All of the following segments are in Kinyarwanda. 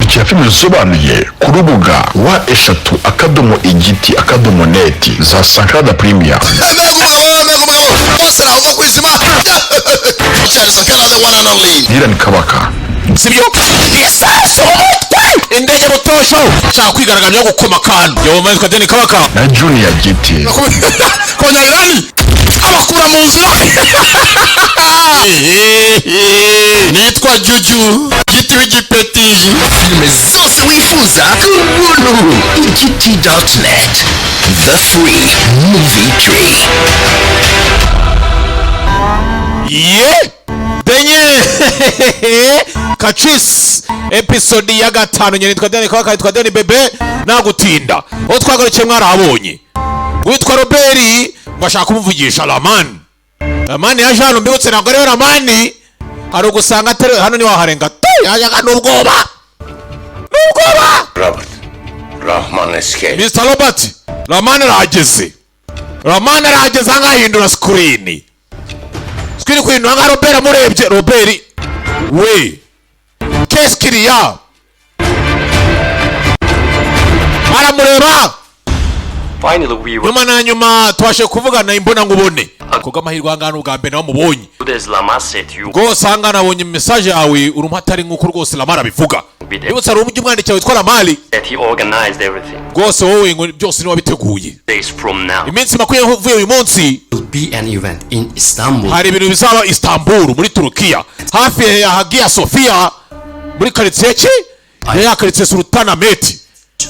Kurikira filime zisobanuye ku rubuga www.igiti.net za Sankara Premier. Mbega umugabo, mbega umugabo! Bose nawe ku izima cyane, Sankara, the one and only. Dylan Kabaka. Sibyo? Isasu mu mutwe, indege butosho, shaka kwigaragambya gukoma akantu. Yoba yitwa Deni Kabaka na Junior Giti. Konyagirani abakura mu nzira. Nitwa Juju Giti w'igipeti. Filime zose wifuza ku buntu. Igiti.net, the free movie tree. Ye denye kacisi, episode ya gatanu. Nyine nitwa Deni Kabaka, nitwa Deni Bebe. Nagutinda, aho twagarukiye mwarabonye witwa Robert ngo ashaka kumuvugisha Ramani. Ramani yaje hano, mbibutse, ntabwo ariwe Ramani. Hari ugusanga atari hano, ntiwaharenga tu, yajaga n'ubwoba n'ubwoba. Robert. Rahman escaped. Mr Robert, Ramani arahageze, Ramani arahageze ahangaha. Ahindura screen, screen kuhindura nka Robert amurebye. Robert we, qu'est-ce qu'il y a? Aramureba. Finally, we were Nyuma na nyuma tubashe kuvugana imbona nkubone. Kubw'amahirwe ahangaha ni ubwa mbere bamubonye. As Lama said you Rwose ahangaha nabonye message yawe, urumva atari nk'uko rwose Lamari abivuga. Nibutse, hari umujyi umwandikiye witwa Lamari. that he organized everything. Rwose wowe ngo byose niwe wabiteguye. Days from now. Iminsi 20 uvuye uyu munsi Will be an event in Istanbul. hari ibintu bizaba Istanbul muri Turukiya, hafi ya Hagia Sophia, muri karitsiye ki ya karitsiye Sultanahmet.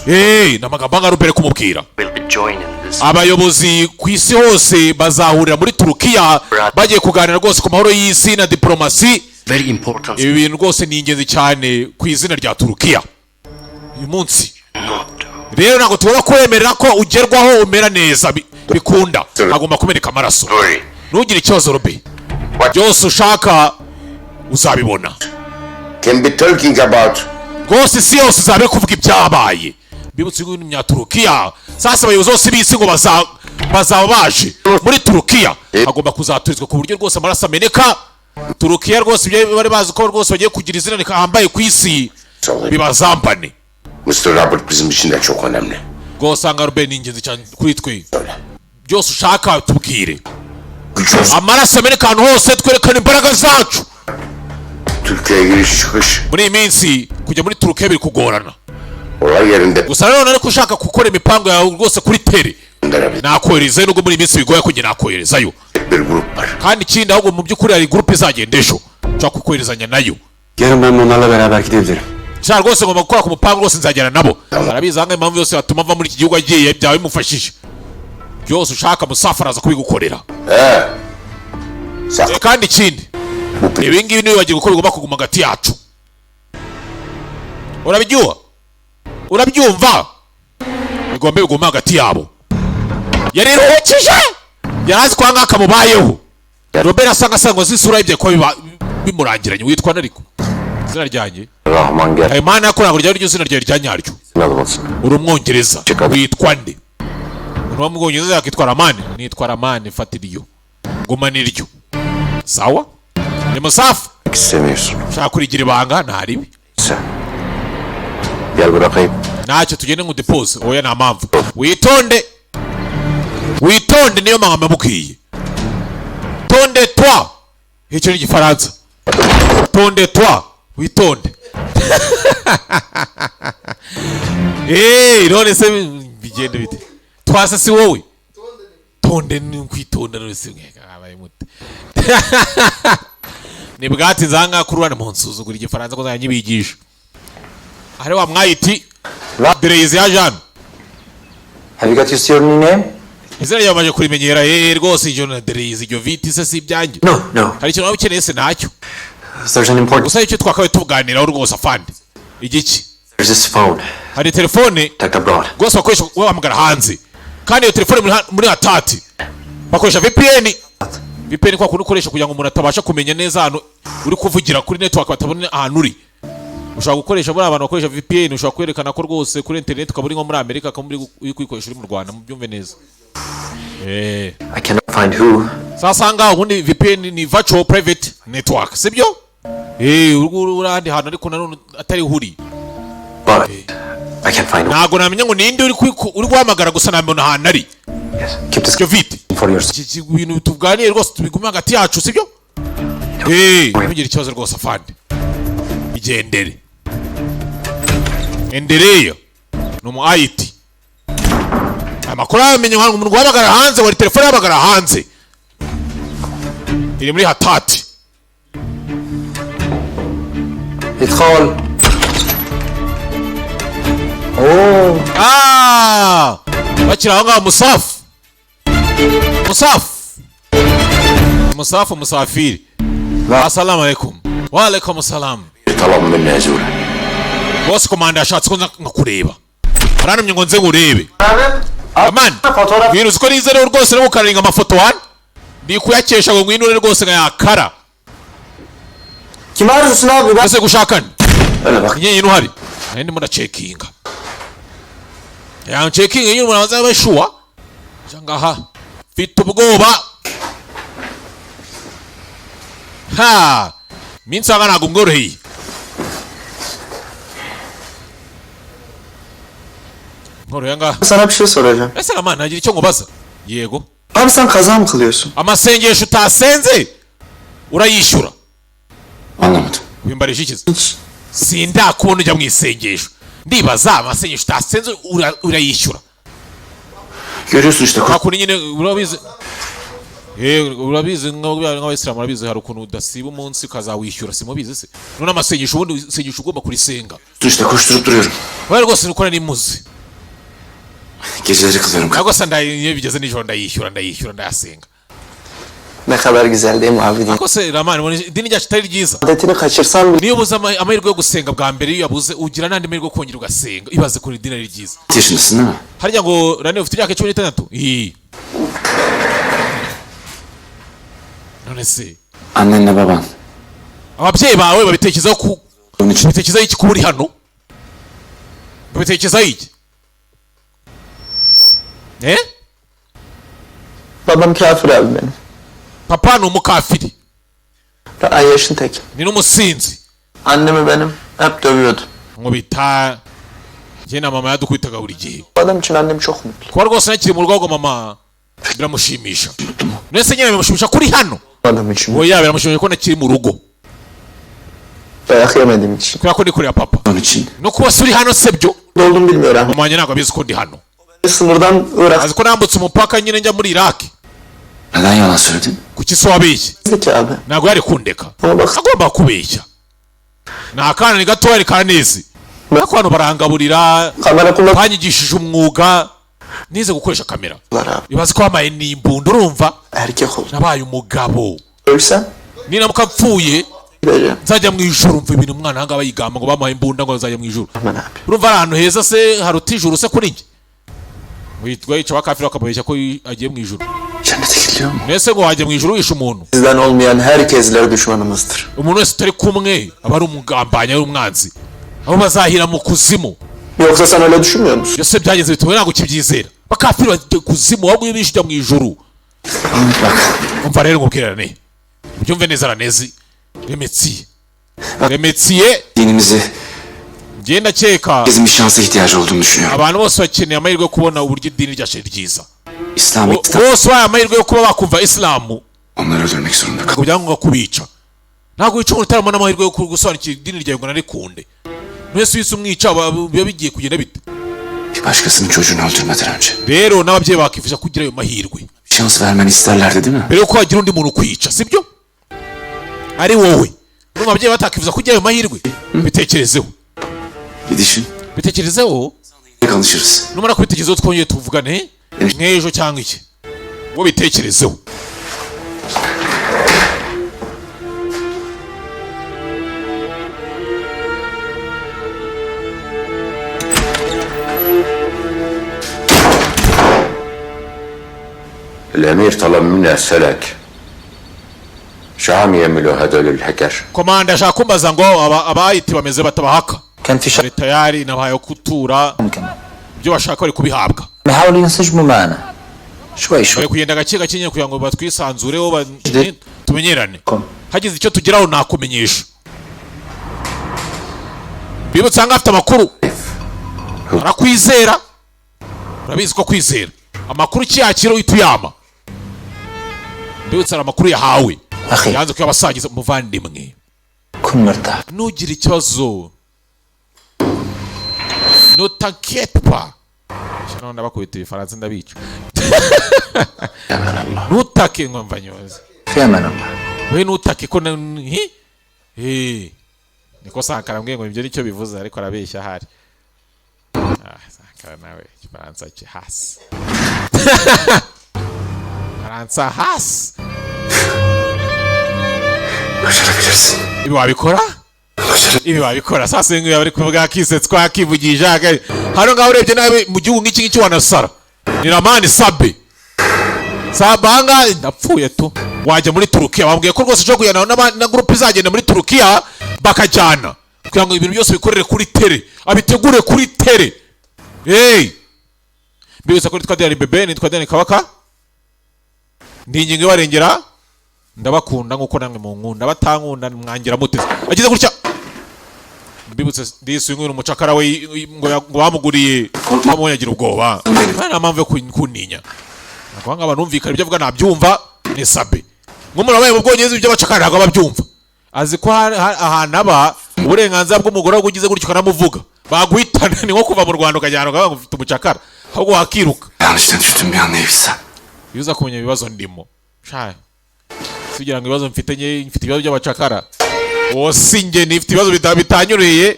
Ni amagambo anga Robert kumubwira. Will be joining this. Abayobozi ku isi hose bazahurira muri Turukiya, bagiye kuganira rwose ku mahoro y'isi na diplomasi. Very important. Ibi bintu rwose ni ingenzi cyane ku izina rya Turukiya. Uyu munsi rero ntabwo tubona kwemerera ko ugerwaho umera neza bikunda, hagomba kumeneka amaraso. Worry. Ntugire ikibazo Robe, byose ushaka uzabibona. Can be talking about Rwose isi yose izabe kuvuga ibyabaye. Mbibutse ngo ni Turukiya. Sasa abayobozi bose b'isi ngo bazaba baje muri Turukiya, hagomba kuzaturizwa ku buryo rwose amaraso ameneka. Turukiya rwose ibyo bari bazi ko rwose bagiye kugira izina rihambaye ku isi bibazambane. Mr. Robert bizim için de çok önemli. Rwose usanga Robert ni ingenzi cyane kuri twe. Byose ushaka tubwire. Güç olsun. Amaraso ameneka ahantu hose, twerekana imbaraga zacu. Türkiye'ye giriş çıkış Muri iyi minsi kujya muri Turukiya biri kugorana. olay yerinde Gusa nanone ariko ushaka gukora imipango yawe rwose kuri tere, gönderebilecek nakoherezayo, nubwo muri iyi minsi bigoye ko njye nakoherezayo. bir grup var. Kandi ikindi ahubwo mu by'ukuri hari groupe izagenda ejo, nshobora kukoherezanya nayo. Yarın ben onlarla beraber gidebilirim. Nshaka rwose, ngomba gukora ku mupango, rwose nzajyana nabo. Arabizi ahangaha impamvu yose yatuma ava muri iki gihugu agiye byaba bimufashije. Byose ushaka musafara aza kubigukorera. He. Sakın Kandi ikindi, bu ibi ngibi ntiwibagirwe ko bigomba kuguma hagati yacu. Urabyumva? Urabyumva? Bigomba biguma hagati yabo. Yariruhukije, yari azi ko ahangaha kamubayeho. Robert asanga asanga azi isura y'ibyo kuba bimurangiranye. Witwa nariko izina ryanjye? Rahman gel. Ayo mana yako, ntabwo ryari ryo zina ryawe rya nyaryo. Olsun. Uri Umwongereza, witwa nde? Umuntu wo mu Bwongereza yakitwa Ramani? Nitwa Ramani. Fata iryo, gumana iryo. Sawa, ni musafu. İstemiyorsun. Ushaka kurigira ibanga, nta ribi. Sen. Gel bırakayım. Ntacyo, tugende ngo depose. Oya, nta mpamvu, witonde, witonde, niyo mpamvu amubwiye tonde toi. Icyo ni Igifaransa, tonde toi, witonde. None se bigenda bite? Twase si wowe tonde, ni kwitonda. None se mwabaye mute? Ni bwatinze ahangaha kuri urane munsuzugura Igifaransa ko nzajya nyibigisha. Hari wa mwayiti Dereyizi yaje hano. Have you got your surname? Izina ryawe bamaze kurimenyera. Rwose iryo na Dereyizi, iryo viti se si ibyanjye? No, no. Hari ikintu waba ukeneye se? Ntacyo. There's an important. Gusa icyo twakabaye tuganiraho rwose, afande, igiki? There's this phone. Hari telefone Contact abroad. rwose bakoresha bahamagara hanze, kandi iyo telefone muri hatati bakoresha VPN. VPN kwa kundi ukoresha kugira ngo umuntu atabasha kumenya neza ahantu uri kuvugira kuri network, batabona ahantu uri. Ushobora gukoresha, muri abantu bakoresha VPN, ushobora kwerekana ko rwose kuri internet ukaba uri nko muri Amerika, ukaba uri kuyikoresha uri mu Rwanda. Mubyumve neza. I cannot find who. Sasa ngaho ubundi VPN ni virtual private network, sibyo? Uri ahandi hantu ariko nanone atari huri. But I can't find Ntabwo namenya ngo ninde uri guhamagara, gusa namenya ahantu ari. Keep this Ibyo vite for yourself. Iki bintu tuganiriye rwose tubigume hagati yacu, sibyo? Ntugire ikibazo rwose, afande. Igendere, endereyo. Ni umu IT, amakuru yamenye ngo umuntu guhamagara hanze wari telefone yahamagara hanze iri muri hatati. ادخل. Oh. Ah! Bakiri aho ngaho, musafu, musafu, musafu, musafiri, assalamu alaikum. Wa alaikum salam. طلب مني ازوره. Boss, komanda yashatse ko nza nkakureba, arantumye ngo nze nkurebe. Amani, ngwino. Uzi ko nize rero rwose no gukaringa amafoto hano, ndi kuyakesha ngo ngwino rwose nkayakara. Kim arıyorsun abi? Ben Ese gushakane Öyle bak. nyenyine uhari, nari ndimo ndacekinga ya ncekinga nyine umuntu abanza abe sure. Ngaha mfite ubwoba ha minsi anga ntabwo mworoheye. Nkoroheye ngaha. Sana bir şey soracağım. Ese Ramani, nagira icyo nkubaza. Yego. Abi, sen kaza mı kılıyorsun? Amasengesho utasenze urayishyura? Anlamadım. Wimbarije ikizi sindakubona ujya mu isengesho, ndibaza amasengesho utasenze urayishyura? Görüyorsun işte. Hakuno nyine urabizi, urabizi nk'abayisilamu, urabizi hari ukuntu udasiba umunsi ukazawishyura, simubizi se? None amasengesho, ubundi isengesho ugomba kurisenga. İşte koşturup duruyorum. Kubera rwose nuko nari muzi. Geceleri kılıyorum. Ariko se iyo bigeze nijoro ndayishyura, ndayishyura, ndayasenga. Ne kadar güzel değil mi abi din? Ariko se Ramani, ubona idini ryacu itari ryiza? Adetini kaçırsan bile Niyo ubuze amahirwe yo gusenga bwa mbere, iyo yabuze ugira n'andi mahirwe yo kongera ugasenga. Ibaze kuri idini ari ryiza. Yaşındasın değil mi? Harya ngo Rane ufite imyaka 16? Iyi none se Annenle baban. ababyeyi bawe babitekerezaho ku Onun için babitekerezaho iki kuba uri hano? Babitekerezaho iki, eh? Babam kafir abi benim. Papa ni umukafiri. Ayyaşın teki. Ni n'umusinzi. Annemi benim hep dövüyordu. Nkubita njye na mama yadukubitaga buri gihe. Bu adam için annem çok mutlu. Kuba rwose nakiri mu rugo, ahubwo mama biramushimisha. None nyine biramushimisha kuri hano? Adam için. Oya, biramushimisha ko nakiri mu rugo. Dayak yemediğim için. Kubera ko ndi kureba papa. Onun için. No kuba se uri hano se byo? Ne olduğumu bilmiyor ama. Mama wanjye ntabwo abizi ko ndi hano. Sınırdan Irak Azi ko nambutse umupaka nyine njya muri Iraki. Neden yalan söyledin? Kuki se wabeshye? ki abi. Ntabwo yari kundeka. Ama bak Agomba kubeshya, ni akana, ni gatoya, ni kanezi, ariko hano barangaburira. Kamera kullanıyorlar Banyigishije umwuga, nize gukoresha kamera. Abi. Ibaze ko wamaye n'imbunda, urumva? Erkek ol. Nabaye umugabo. Ölsem Ninamuka mpfuye gideceğim. nzajya mu ijuru. Mva ibintu umwana ahangaha yigamba ngo bamuhaye imbunda ngo nzajya mu ijuru. Aman abi. Urumva ari ahantu heza se haruta ijuru se kuri njye? Witwa yica abakafiri bakamubeshya ko agiye mu ijuru. Cennete gidiliyor mu? Mbese ngo wajya mu ijuru wishe umuntu? Bizden olmayan herkesler düşmanımızdır. Umuntu wese utari kumwe aba ari umugambanyi, ari umwanzi, abo bazahira mu kuzimu. Yoksa sen öyle düşünmüyor musun? Byose byagenze bitewe, ntabwo ukibyizera. Bakafiri bajya kuzimu, ahubwo iyo bishe ujya mu ijuru. Bak. Umva rero nkubwirane, ubyumve neza, ranezi remetsiye, remetsiye. Dinimizi Njye ndakeka herkesin bir şansa ihtiyacı olduğunu düşünüyorum. abantu bose bakeneye amahirwe yo kubona uburyo idini ryacu ari ryiza. İslamiyet'ten Bose bahaye amahirwe yo kuba bakumva isilamu, onları öldürmek zorunda kal. ntabwo byangombwa kubica. Ntabwo wica umuntu utarabona amahirwe yo gusobanukirwa idini ryawe ngo narikunde. Mwese wese umwica biba bigiye kugenda bite? Bir başkasının çocuğunu öldürmeden önce. Rero n'ababyeyi bakifuza kugira ayo mahirwe. Bir şans vermeni isterlerdi değil mi? Mbere yuko hagira undi muntu ukwica, sibyo? Ari wowe, urumva ababyeyi batakifuza kugira ayo mahirwe? Bitekerezeho. Bir düşün. Bitekerezeho. Konuşuruz. Numara kubitekerezeho twongere tuvugane nk'ejo cyangwa iki, ngo bitekerezeho. الأمير طلب منا أسألك شو عم يعملوا هدول الهكر؟ Komanda ashaka kumbaza ngo aba IT bameze batabahaka. كان في شك Leta tayari nabahaye kutura, ibyo bashaka bari kubihabwa. يحاولوا ينسجموا معنا شوي شوي. Bari kugenda gake gake nyine kugira ngo batwisanzureho, tumenyerane. Kom. Hagize icyo tugeraho nakumenyesha. Bibutse ahangaha afite amakuru. Arakwizera, urabizi ko kwizera amakuru ukiyakira uhita uyama. Mbibutsa, hari amakuru yahawe أخي yanze kuyabasangiza. Umuvandimwe, كن مرتاح. Ntugire ikibazo, ne t'inquiète pas. None ndabakubita ibifaransa ndabica. أمان الله. Ntutake ngo mva nyoze. في أمان الله. We, ntutake ko hi? Eh, niko Sankara mbwiye ngo ibyo nicyo bivuze, ariko arabeshya ahari. Ah, Sankara nawe igifaransa cye hasi, faransa hasi. Başarabilirsin. Ibi wabikora, ibi wabikora. Sasa nguyu bari kuvuga akisetswa, akivugisha hano ngaho. Urebye nabi mu gihugu nk'iki ngiki wanasara. Ni Ramani Sabe Sabanga, ndapfuye tu. Wajya muri Turukiya, bambwiye ko rwose ushobora kujyana na groupe izagenda muri Turukiya, bakajyana kugira ngo ibintu byose bikorere kuri terrain, abitegure kuri terrain. Hey, mbibutsa ko nitwa Dani Bebe, nitwa Dani Kabaka, ndi ingingo ibarengera. Ndabakunda nk'uko namwe munkunda. Batankunda mwangira mute? Agize gutya, mbibutse ndisi uyu umucakara we ngo bamuguriye, bamubonye agira ubwoba. Nta mpamvu yo kuntinya. Ntabwo ngaba numvikana ibyo avuga, nabyumva. Ni Sabe nk'umuntu wabaye mu Bwongereza, ibyo abacakara ntabwo ababyumva. Azi ko ahantu aba uburenganzira bw'umugore we, ugize gutyo ukanamuvuga baguhitana. Ni nko kuva mu Rwanda ukajyana ukavuga ngo ufite umucakara, ahubwo wakiruka. Yanlıştan düştüm bir anlayabilsem. Iyo uza kumenya ibibazo ndimo sha, sugira ngo ibibazo mfite nye, mfite ibibazo by'abacakara. Uwo si njye, nifite ibibazo bitanyuriye.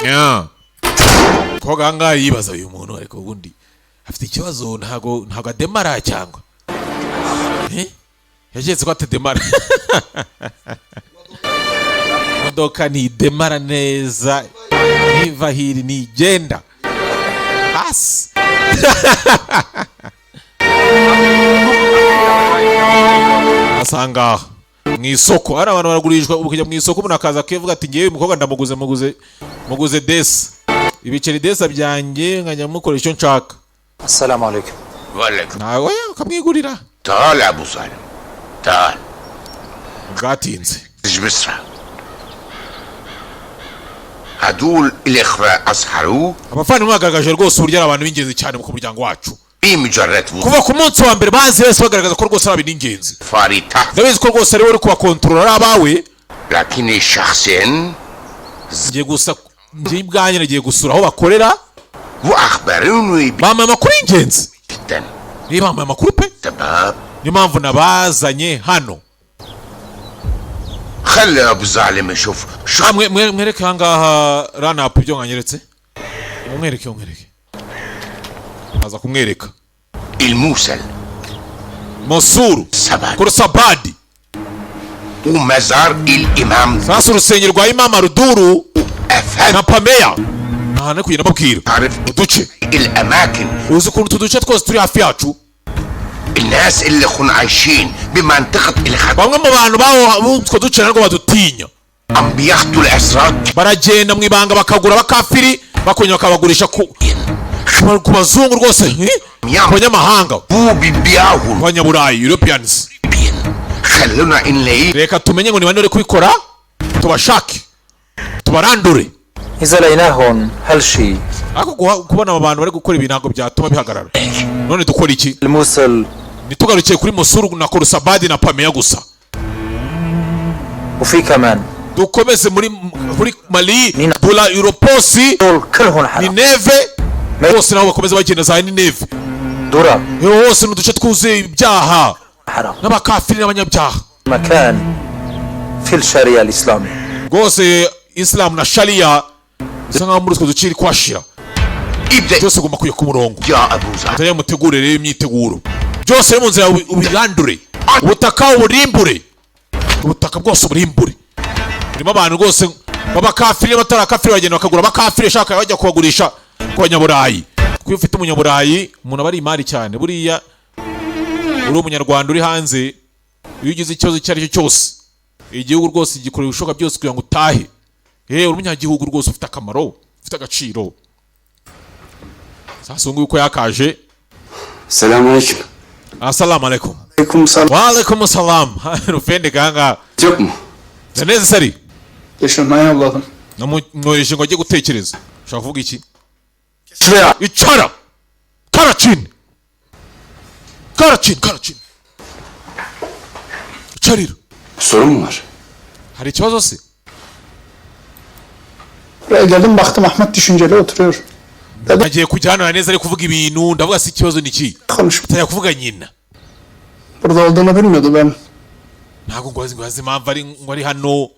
Yeah. Koga ahangaha yibaza uyu muntu, ariko ubundi afite ikibazo, ntago ademara cyangwa eh? Yaketse ko atademara, imodoka ntidemara neza, niva hiri ntigenda hasi. Asanga mu isoko hari abantu baragurishwa. Ukajya mu isoko, umuntu akaza akivuga ati: "Ngewe uyu mukobwa ndamuguze, muguze desa, ibiceri desa byanjye, nkajya mukoresha icyo nshaka." السلام عليكم. وعليكم. Nawe ukamwigurira. تعال يا ابو سالم، تعال. Bwatinze. بسرعة، هدول الإخوة أظهروا Abavandimwe bagaragaje rwose uburyo ari abantu b'ingenzi cyane ku muryango wacu. بمجرد Kuva ku munsi wa mbere bazi bose bagaragaza ko rwose ari abintu b'ingenzi. فاري تحت. Ndabizi ko rwose ari wowe uri kubakontorora, ari abawe. لكني شخصيا Ngiye gusa, njye ubwanjye nagiye gusura aho bakorera. وأخبروني Bampaye amakuru y'ingenzi. جدا. Niba bampaye amakuru pe, تمام. niyo mpamvu nabazanye hano. خلي أبو زعلم يشوف شو. Ah, mwereke ahangaha ranapu ibyo mwanyeretse, umwereke, umwereke. Aza kumwereka. الموصل. Mosuru. سبد. Kurusabadi. ومزار الإمام. Sasa urusengero rwa Imama Ruduru أفهم. na Pameya, ahantu ari kugenda mbabwira تعرف uduce. الأماكن. Uzi ukuntu utu duce twose turi hafi yacu. الناس اللي كنا عايشين بمنطقة الخط Bamwe mu bantu baho utwo duce ntabwo badutinya. عم بياخدوا الأسرار. Baragenda mu ibanga bakagura abakafiri, bakongera bakabagurisha ku bazungu rwose, eh? Ku banyamahanga. بيبيعوا. Ku banyaburayi, Europeans. خلونا نلاقيه. Reka tumenye ngo ni bande bari kubikora, tubashake, tubarandure. إذا لقيناهم هالشي Ariko kubona aba bantu bari gukora ibi ntabwo byatuma bihagarara. None dukora iki? الموصل. Ntitugarukiye kuri Mosuru na Korusabadi na Pameya gusa. وفي كمان Dukomeze muri Mali, Bula, Europosi, دول كلهم حرام. Nineve hose, naho bakomeza bagenda za Nineve. درة. Hose ni uduce twuzuye ibyaha حرام. n'abakafiri n'abanyabyaha. مكان في الشريعة الإسلامية. Rwose Isilamu na Sharia bisa nkaho muri utwo duce iri kuhashira. ابدأ. Byose ugomba kujya ku murongo. يا أبو زعلم. Mutajya mutegure rero imyiteguro byose biri mu nzira, ubirandure ubutaka, uburimbure ubutaka bwose, uburimbure. Harimo abantu rwose b'abakafiri n'abatari abakafiri, bagenda bakagura abakafiri bashaka bajya kubagurisha ku banyaburayi, kuko iyo ufite umunyaburayi umuntu aba ari imari cyane. Buriya uri umunyarwanda uri hanze, iyo ugize ikibazo icyo ari cyo cyose, igihugu rwose gikora ibishoboka byose kugira ngo utahe. Yewe, uri umunyagihugu rwose ufite akamaro, ufite agaciro. Sasa ubu ngubu uko yakaje. Selamünaleyküm. Assalamu alaikum. Aleyküm selam. Wa alaikum salam. Rufende ganga. Yok mu? Neza sari. Yaşamaya yolladım. Namwohereje ngo ajye gutekereza. Ushaka kuvuga iki? Şuraya. Icara. Karacin, karacin, karacin, icarira. Sorun mu var? Hari ikibazo se? Buraya geldim, baktım Ahmet düşünceli oturuyor. Agiye kujya hano neza ari kuvuga ibintu, ndavuga se ikibazo ni iki? Konuş. Atangira kuvuga nyina. Burada olduğunu bilmiyordu ben. Ntabwo ngo azi impamvu ari ngo ari hano.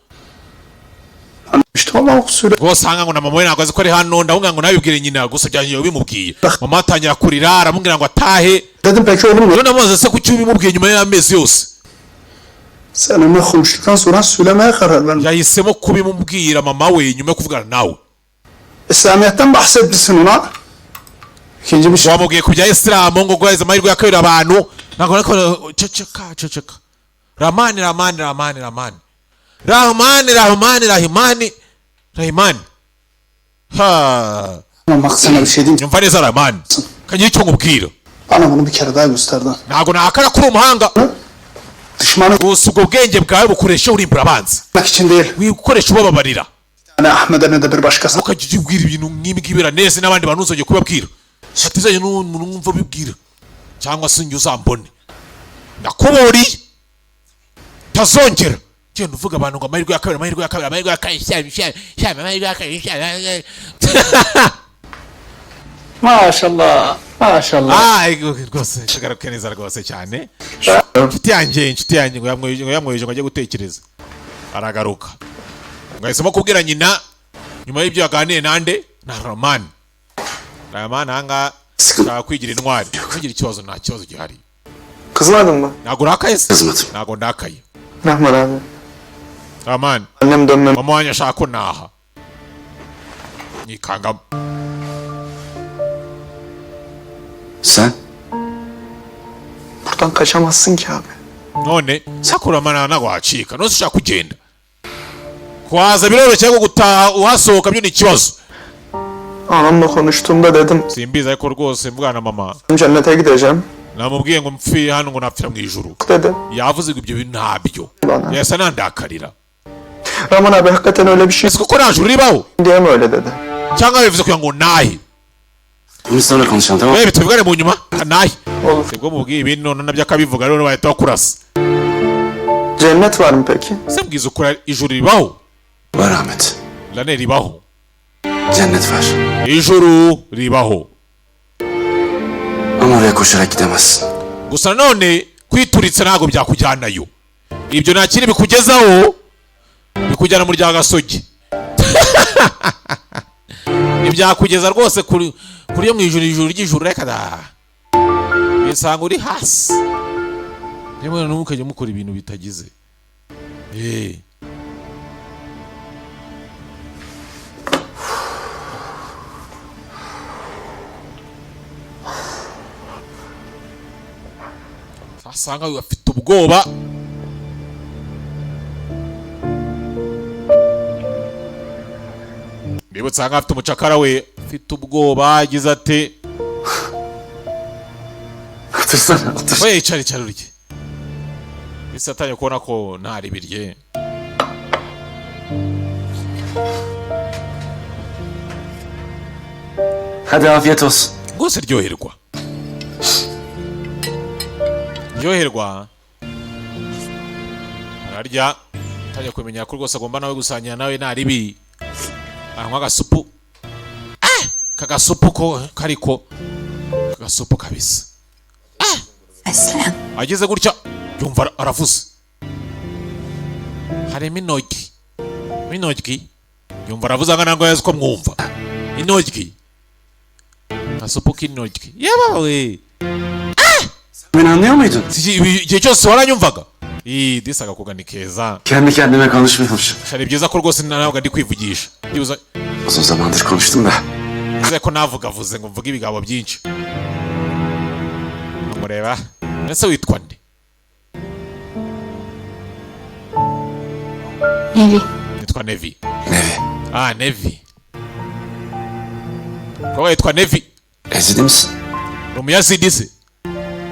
İşte ama o süre Rwose aha ngo na mama we ntabwo azi ko ari hano. Ndavuga ngo nabibwire nyina gusa, byangiye bimubwiye, mama atangira kurira, aramubwira ngo atahe. Dedim peki olur mu? Rero namubaza se kuki ubimubwiye nyuma y'amezi yose? Sen onunla konuştuktan sonra söylemeye karar verdim. Yahisemo kubimubwira mama we nyuma yo kuvugana nawe. İslamiyet'ten bahsetmişsin ona. İkinci bir şey. Wamubwiye ku bya isilamu, ngo guhereza amahirwe ya kabiri abantu. Ntabwo nako, ceceka, ceceka. Ramani, Ramani, Ramani, Ramani, Rahmani, Rahmani, Rahimani, Rahimani, ha. Ama bak sana bir şey diyeyim. Nyumva neza Ramani, kagira icyo nkubwira. Bana bunu bir kere daha gösterdin. Ntabwo nahakana ko uri umuhanga. Düşmanı Gusa ubwo bwenge bwawe bukoresha urimbura abanzi. etmek için değil. Wikoresha ubababarira. Yani Ahmet'e ne de bir başkasına. Ntukajye ubwira ibintu nk'ibi ngibi neza n'abandi bantu, ntuzongere kubabwira, hatizanye n'umuntu wumva ubibwira cyangwa se njye uzambone ndakuburiye, tazongera genda uvuga abantu ngo amahirwe ya kabiri, amahirwe ya kabiri, amahirwe ya kabiri, shyamba, shyamba, shyamba, amahirwe ya kabiri, shyamba. Maşallah. Maşallah. Ah, ego, rwose tugaruke neza rwose cyane, inshuti yanjye, inshuti yanjye. Ngo yamwoheje ngo ajye gutekereza, aragaruka, ngo ahisemo kubwira nyina nyuma y'ibyo yaganiye nande? Na Romani. Romani ahangaha ashaka kwigira intwari. Ntugire ikibazo, nta kibazo gihari. Kızmadın mı? Ntabwo urakaye se? Kızmadım. Ntabwo ndakaye. Rahman abi. Romani. Annem dönmem Mama wanjye ashaka ko naha nikangamo. Sen? Buradan kaçamazsın ki abi. None sakuramana, ntabwo wacika. None se ushaka kugenda? Kuhaza biroroshye ariko gutaha uhasohoka byo ni ikibazo. Anamla konuştuğumda dedim Simbizi ariko rwose mvugana na mama, cennete gideceğim namubwiye ngo mpfire hano ngo napfira mu ijuru. Dedi. Yavuze ngo ibyo bintu ntabyo. Bana. Yasa nandakarira. Rahman abi hakikaten öyle bir şey Ese koko nta juru ribaho? Diye mi öyle dedi? Cyangwa bivuze kugira ngo nahe? Bunu sonra konuşalım, tamam mı? Wewe tubivugane mu nyuma, kanahe. Olur. Sibwo mubwiye ibintu none nabyo akabivuga, rero bahita bakurasa. Cennet var mı peki? Se mbwiza ukuri, ijuru ribaho? Var Ahmet. Lane ribaho. Cennet var. Ijuru ribaho. Ama oraya koşarak gidemezsin. Gusa nanone kwituritsa ntabwo byakujyanayo. Ibyo nta kindi bikugezaho, bikujyana mu rya gasogi. Ntibyakugeza rwose kuri yo mu ijuru, ijuru ry'ijuru, reka da, wisanga uri hasi. Rimwe na rimwe mukajya mukora ibintu bitagize. Asanga afite ubwoba. Mbibutsa nkaho afite umucakara we, afite ubwoba, agize ati Otursana, otur. We icara, icara urye. Ese atangiye kubona ko nta ribi rye. Hadi afiyet olsun. Rwose ryoherwa, ryoherwa. Ararya, atangiye kumenya ko rwose agomba nawe gusangira nawe nta ribi. Anywa agasupu. Ah! Kagasupu ko kariko kagasupu kabisa. Aslan. Ageze gutya yumva aravuze harimo intoryi, intoryi. Yumva aravuze angana ngo yazi ko mwumva intoryi, agasupu k'intoryi, yebawe. Beni anlıyor muydun? Igihe cyose waranyumvaga? Ii, disi agakoga ni keza. Kendi kendime konuşmuyormuşum. Ni byiza ko rwose ntabwo ndi kwivugisha. Byibuze Uzun zamandır konuştum da. Bivuze ko navugavuze ngo mvuge ibigambo byinshi. Mureba ese witwa nde? Nevi. Nitwa Nevi. Nevi. Ah, Nevi. Ko witwa Nevi? Ezidi misin? Ni umuyazidi se?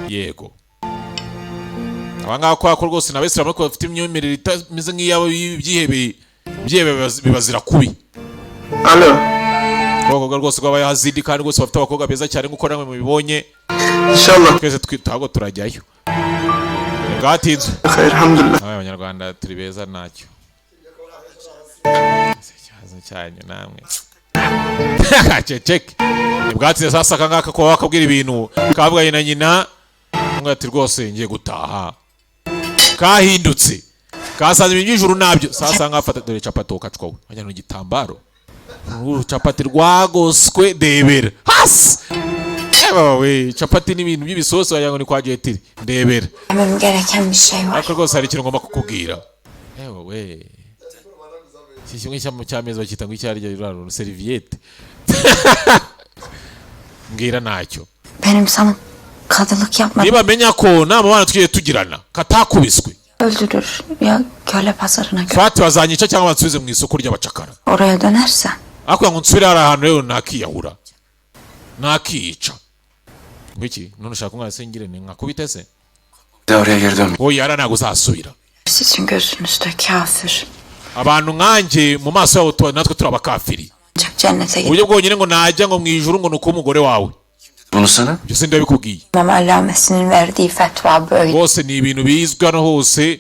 Yego. Aba ngaba kubera ko rwose ni abayisilamu ariko bafite imyemerere itameze nk'iyabo y'ibyihebe, ibyihebe bibazira kubi. Alo. Abakobwa rwose rw'abayazidi kandi rwose bafite abakobwa beza cyane nk'uko namwe mubibonye. İnşallah. Twese ntabwo turajyayo, bwatinze. Hayır, elhamdülillah. Nawe abanyarwanda turi beza, ntacyo ikibazo cyanyu namwe ceceke. Ntibwatsinze. Sasa aka ngaka kuba bakabwira ibintu kabwaye na nyina ngo ati rwose ngiye gutaha, kahindutse kasanze ibintu by'ijuru nabyo. Sasa ngafata dore capati ukacwawe wajyana igitambaro, uru capati rwagoswe debera hasi. Eba we, capati n'ibintu by'ibisosi wagira ngo ni kwa Jetiri, ndebera. Demem gereken bir şey var. Ariko rwose hari ikintu ngomba kukubwira. Ewe we, iki kimwe cy'ameza bakita ngo icyo aricyo, ruriya serviette. Mbwira, ntacyo. Benim sana kadılık yapmadım. Nibamenya ko nta mubano twigeze tugirana katakubiswe, Öldürür ya köle pazarına gö- Fati bazanyica cyangwa bansubize mu isoko ry'abacakara. Oraya dönersen Ariko ngo nsubire hariya hantu rero nakiyahura, nakiyica. Ngwiki none ushaka umwana se ngire ni nkakubite se? Bir daha oraya geri dönme. Oya, hariya ntabwo uzasubira. Sizin gözünüzde kafir. Abantu nkanjye mu maso yabo natwe turi abakafiri. Ancak cennete Uburyo bwonyine ngo najya ngo mu ijuru ngo ni ukuba umugore wawe. Bunu sana Ibyo sindi ndabikubwiye. İmam Allamesi'nin verdiği fetva böyle. Rwose ni ibintu bizwi hano hose,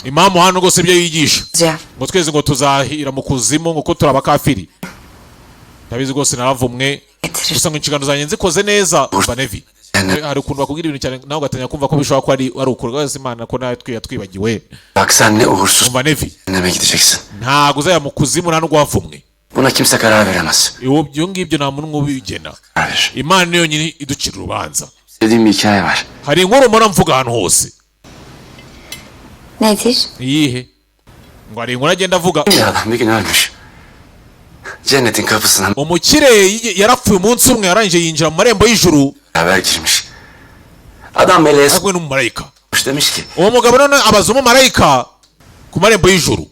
imamu hano rwose ibyo yigisha Ya. ngo twese ngo tuzahira mu kuzimu ngo ko turi abakafiri. Ndabizi rwose naravumwe, gusa ngo inshingano zanjye nzikoze neza. Umva Nevi, hari ukuntu bakubwira ibintu cyane nawe ugatangira kumva ko bishobora kuba ari ukuri rwose. Imana ko nawe twibagiwe. Bak sen ne uğursuz Umva Nevi, cehenneme gideceksin. Ntabwo uzajya mu kuzimu, nta n'ubwo wavumwe. Buna kimse karar veremez. Ibyo ngibyo nta muntu ubigena, Imana niyo yonyine iducira urubanza. Dediğim bir hikaye var. Hari inkuru mpora mvuga ahantu hose. Nedir? Iyihe? Ngo hari inkuru agenda avuga. Bir adam bir gün ölmüş. Cennetin kapısına Umukire yarapfuye umunsi umwe, yarangije yinjira mu marembo y'ijuru beraber girmiş. Adam meleğe ari kumwe n'umumarayika. sormuş, demiş ki Uwo mugabo none abaza umumarayika ku marembo y'ijuru,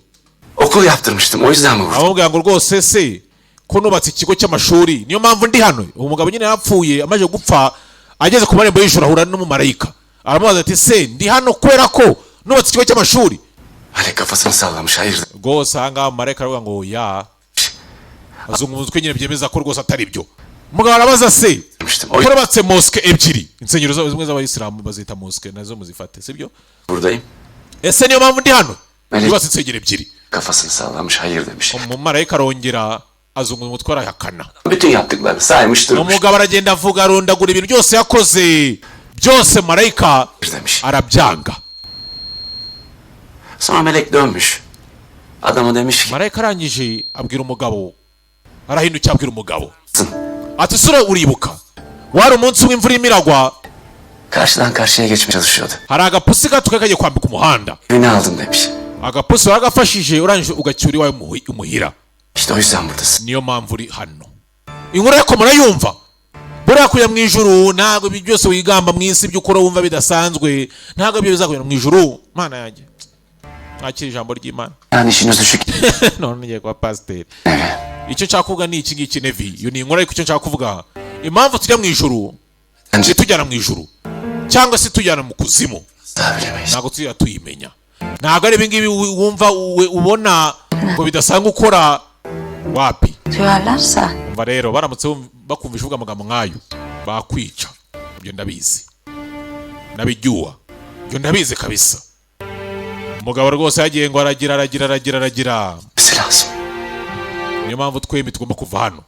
okul yaptırmıştım, o yüzden mi vurdun? amubwira ngo rwose se ko nubatse ikigo cy'amashuri niyo mpamvu ndi hano? Uwo mugabo nyine yarapfuye, amaze gupfa ageze ku marembo y'ijuru ahura n'umumarayika, aramubaza ati se ndi hano kubera ko nubatse ikigo cy'amashuri? Melek kafasını sallamış, hayır Rwose ahangaha umumarayika aravuga ngo ya, azunga umutwe nyine byemeza ko rwose atari byo. Umugabo arabaza se demiştim. ko nubatse mosque ebyiri, insengero zimwe z'abayisilamu bazita mosque, nazo muzifate sibyo? Buradayım. Ese niyo mpamvu ndi hano, Melek yubatse insengero ebyiri? Kafasını sallamış, hayır demiş. Umumarayika arongera azunga umutwe arahakana. Bütün yaptıklarını saymış durmuş. Umugabo aragenda avuga, arondagura ibintu byose yakoze byose, marayika Demiş. arabyanga. Sonra melek dönmüş. Adama demiş ki Marayika arangije abwira umugabo, arahindukira abwira umugabo ati sura uribuka wari umunsi umwe imvura irimo iragwa, karşıdan karşıya geçmeye çalışıyordu. Hari agapusi gato kari kagiye kwambika umuhanda, Evini aldım demiş. Agapusi waragafashije urangije ugacyura iwawe imuhira. İşte o yüzden buradasın. Niyo mpamvu uri hano. Inkuru ariko murayumva, buriya kujya mu ijuru ntabwo ibi byose wigamba mu isi ibyo ukora wumva bidasanzwe, ntabwo ibyo bizakujyana mu ijuru. Mana yanjye, mwakira ijambo ry'Imana. Yani işiniz düşük. None ngiye kuba pasiteri. Icyo nshaka kuvuga ni iki ngiki, Nevi, iyo ni inkuru, ariko icyo nshaka kuvuga, impamvu tujya mu ijuru, tujyana mu ijuru cyangwa se tujyana mu kuzimu, ntabwo tujya tuyimenya. Ntabwo ari ibingibi wumva ubona ngo bidasanzwe ukora, wapi. Duyarlarsa Umva rero, baramutse bakumvisha uvuga amagambo nk'ayo bakwica. Ibyo ndabizi, nabijyuwa, ibyo ndabizi kabisa. Umugabo rwose yagiye ngo aragira aragira aragira aragira. Niyo mpamvu twembi tugomba kuva hano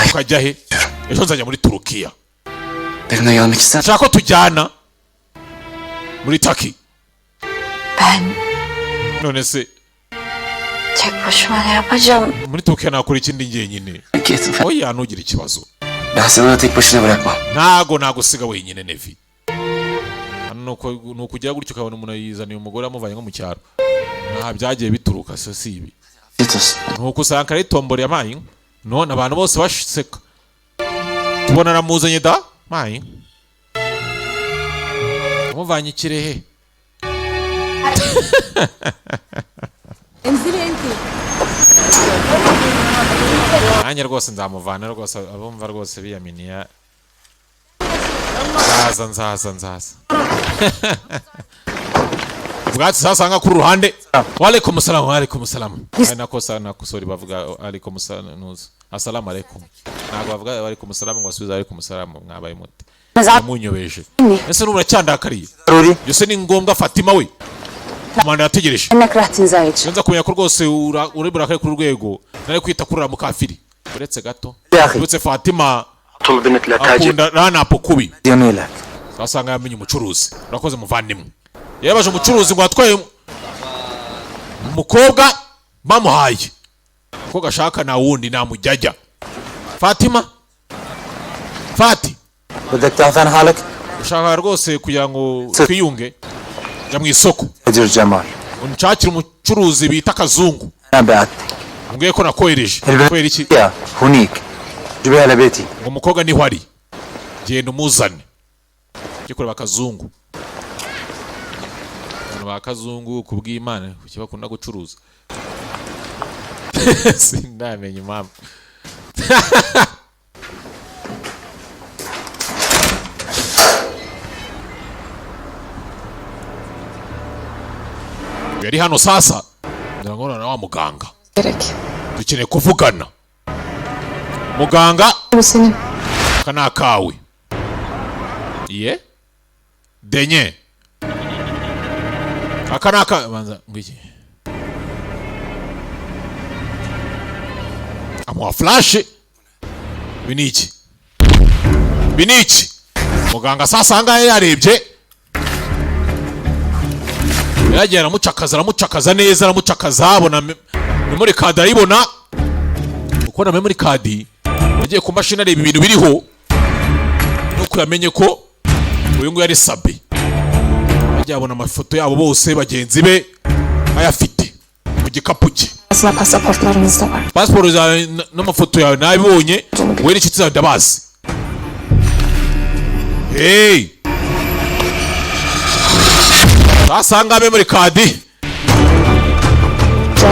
tukajya he? Ejo nzajya muri Turukiya. Benimle gelmek ister Nshaka ko tujyana muri Taki. Ben None se tek başıma ne yapacağım? muri Turukiya nakora ikindi njyenyine? Oya, ntugire ikibazo. Ben seni orada tek başına bırakmam. Ntago nagusiga wenyine, Nevi. Hano nuko nuko ugera gutyo ukabona umuntu yizaniye umugore amuvanye nko mu cyaro, nta byagiye bituruka se si ibi? Afiyet olsun. Nuko usanga ari tombora yabaye inka, none abantu bose baseka, tubona aramuzanye da mayi amuvanye ikirehe. انزلي انت. Nanjye rwose nzamuvana rwose, abumva rwose biyaminiya, nzaza nzaza nzaza. Ubwatsi sasanga kuri ruhande. Walaikum salam, walaikum salam. Ay, nakosa nakosori, bavuga alaikum salam, ntuzi assalamu alaikum, ntabwo bavuga alaikum salam ngo basubize alaikum salam. Mwabaye mute? Munyobeje ese? N'ubu uracyandakariye? ضروري. Byose ni ngombwa, Fatima we. Komanda yategereje. انك راح تنزعج. Nza kumenya ko rwose uri burakare kuri rwego nari kwita kurura mukafiri. Uretse gato. يا أخي. Uretse Fatima طول بنت لا تاجر. akunda ranapo kubi. زميلك. Wasanga yamenye umucuruzi. Urakoze muvandimwe. Yabaje umucuruzi ngo atwaye umukobwa bamuhaye, umukobwa ashaka nta wundi namujyajya Fatima Fati. بدك تعرف عن حالك؟ Ushaka rwose kugira ngo twiyunge, jya mu isoko. تاجر جمال. Unshakire umucuruzi bita Kazungu. أنا بعت. Mbwiye ko nakohereje kubera iki? يا هنيك جيبها لبيتي. Ngo umukobwa niho ari, genda umuzane. Ujye kureba Kazungu. Abantu ba Kazungu, ku bw'Imana, kuki bakunda gucuruza? Sindamenya impamvu. Yari hano sasa ngira ngo na wa muganga. Gerek. Dukeneye kuvugana, muganga. Bu senin. Aka ni akawe iye denye, aka ni aka banza ngwiki. Amuha flash. Ibi ni iki? Ibi ni iki, muganga? Sasa ahangaha yarebye, yaragiye aramucakaza, aramucakaza neza, aramucakaza, abona memory card, arayibona. Ukubona memory card, yagiye ku mashini areba ibintu biriho, nuko yamenye ko uyu nguyu ari Sabe. Yagiye abona amafoto yabo bose, bagenzi be, ayafite mu gikapu cye. Aslında pasaportlarınız da var. Pasiporo zawe n'amafoto yawe nabibonye, wowe n'inshuti zawe ndabazi. Hey, sasa memory card,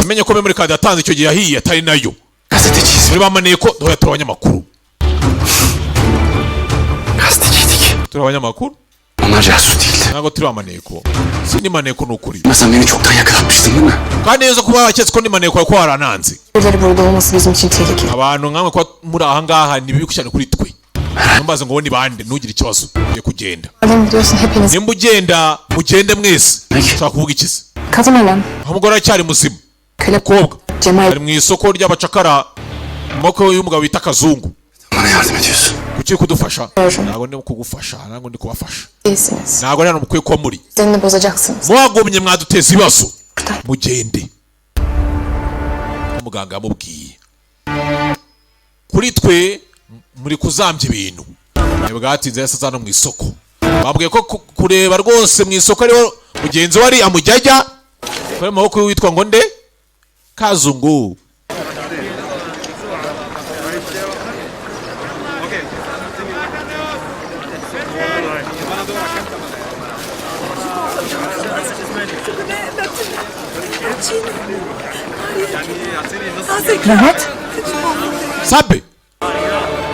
amenye ko memory card yatanze icyo gihe yahiye atari nayo. Muri bamaneye ko duhora turi abanyamakuru. Gazeteciydik. Turi abanyamakuru. Onlar casus değildi. Ntabwo turi bamaneko, si ni maneko, ni ukuri. Ama sen beni çoktan yakalatmıştın değil mi? Kandi neza kuba waketse ko ndi maneko, ko warananze. Birileri burada olması bizim için tehlikeli. Abantu nkamwe kuba muri aha ngaha ni bibi cyane kuri twe. Ntumbaze ngo ni bande, ntugire ikibazo, ugiye kugenda. Madem gidiyorsun hepiniz. Nimba ugenda, mugende mwese. Ushaka kuvuga iki se? Kadın ölen. Aho umugore aracyari muzima. Köle Umukobwa Cemal ari mu isoko ry'abacakara mu maboko y'umugabo bita Kazungu. Bana yardım ediyorsun. Kuki uri kudufasha? Diyorum. Ntabwo ndi kugufasha, ntabwo ndi kubafasha. Değilsiniz. Ntabwo ari hano mukwiye kuba muri. Düzenini bozacaksınız. Mwagumye mwaduteza ibibazo. Buradan. Mugende. Umuganga yamubwiye, kuri twe muri kuzambya ibintu. Bwatinze, yahise aza no mu isoko. Bambwiye ko kureba rwose mu isoko ariho mugenzi we ari, amujyajya kuri mu maboko y'uwitwa ngo nde, Kazungu. Mehmet. Sabe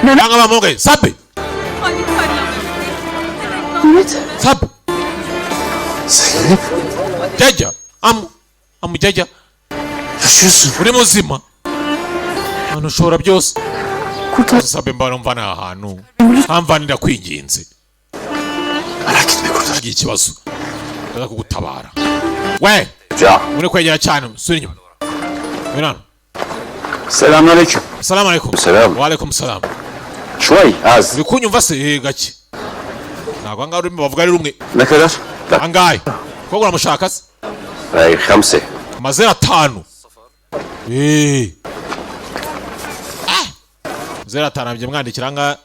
nanga bamugaye sabe. Mehmet. Sabe. Zeynep. Jajja amu amujyajya. Yaşıyorsun. Uri muzima, hano ushobora byose. Kurtar. Sabe, mbana mvana aha hantu hamvanira, kwinginze. Merak etme, kurtar. Ntagira ikibazo, ndaza kugutabara we. Ja. Muri kwegera cyane, sura inyuma. Ngwino hano. Selamünaleyküm. Assalamu alaikum. Selam. Wa alaikum salam. شوي az. Uri kunyumva se? Gake. Ntabwo ahangaha ururimi bavuga ari rumwe. Ne kadar? Bak. Angahe ko uramushaka se? Hayır, خمسة. Amazero atanu. Ah! Zeru atanu abye mwandikira ahangaha.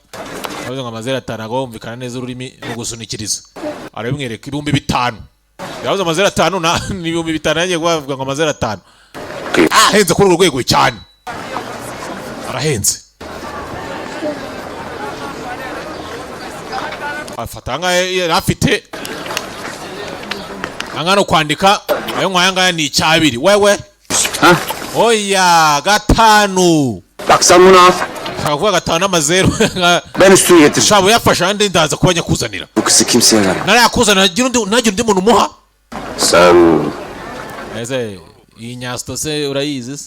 Bavuze ngo amazeru atanu agomba kumvikana neza ururimi no gusunikiriza. Arabimwereka, 5000. Yavuze amazeru atanu na ni 5000, yagiye kubavuga ngo amazeru atanu. Ah, ahenze kuri urwo rwego cyane. Arahenze. Afata ahangaha yari afite. Ahangaha no kwandika ayo nkaya ngaya ni icyabiri wewe. Ha? Oya, gatanu. Bak sen bunu al. Ushaka kuvuga gatanu n'amazeru. Ben üstünü getir. Shabo yafashe andi ndaza kuba nyakuzanira. Bu kızı kimseye verme. Narayakuzanira, ntagire undi muntu umuha. Sen Ese iyi nyasito se urayizi se?